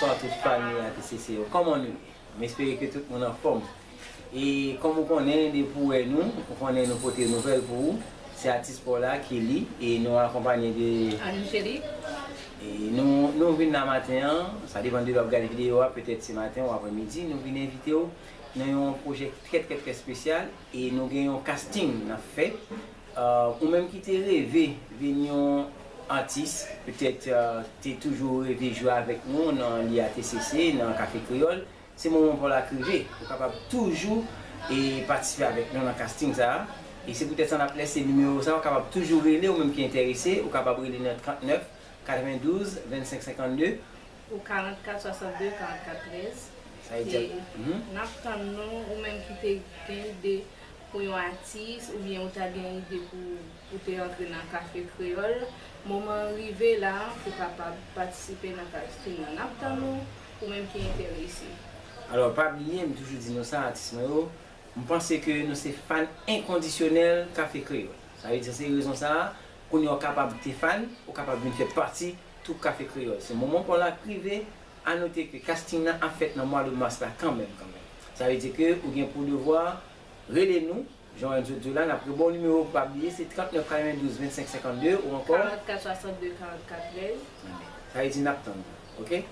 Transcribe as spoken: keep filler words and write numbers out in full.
Bonswa tout fan A T C C yo. Kòman nou ye? M espere ke tout moun anfòm. E kòm ou konnen, depi w wè nou, ou konnen nou pote nouvèl pou ou. Se atis pa w la, Kelly, e nou akonpanye de Angélique. E nou, nou vin la maten an, sa depann de lè w ap gade videyo a, petèt se maten ou aprèmidi, nou vin envite w nan yon pwojè trè, trè, trè espesyal, e nou gen yon casting n ap fè. Euh, ou menm ki te reve vin yon atis, petèt, euh, te toujou reve jwe avèk nou nan li A T C C, nan Kafe Kreyòl, se moman pa w la k rive. Ou kapab toujou e patisipe avèk nou nan casting sa a. E se poutèt sa n ap lese nimewo sa a, ou kapab toujou rele ou menm ki enterese, ou kapab rele nan trannèf katrevendouz vennsenk senkannde. Ou karannkat swasannde karannkat trèz. Sa vle di, e, mhm, n ap tann nou, ou menm ki te gen ide pou yon atis, oubyen ou ta gen ide pou, pou te antre nan Kafe Kreyòl, moman an rive la pou kapab patisipe nan casting nan. N ap tann ou, ou menm ki enterese. Alò, pa bliye, m toujou di nou sa, atis mwen yo, m panse ke nou se fan enkondisyonèl Kafe Kreyòl. Sa vle di, se rezon sa a, kounye a w kapab te fan, ou kapab vin fè pati tou Kafe Kreyòl. Se moman pa w la k rive, a note ke casting nan ap fèt nan mwa de mas la kanmenm, kanmenm. Sa vle di ke ou gen pou devwa rele nou, jan w wè m sot di w la, n ap reba w nimewo, pa bliye, se trannèf katrevendouz vennsenk senkannde ou ankò karannkat swasannde karannkat trèz. Sa vle di n ap tann ou, oke?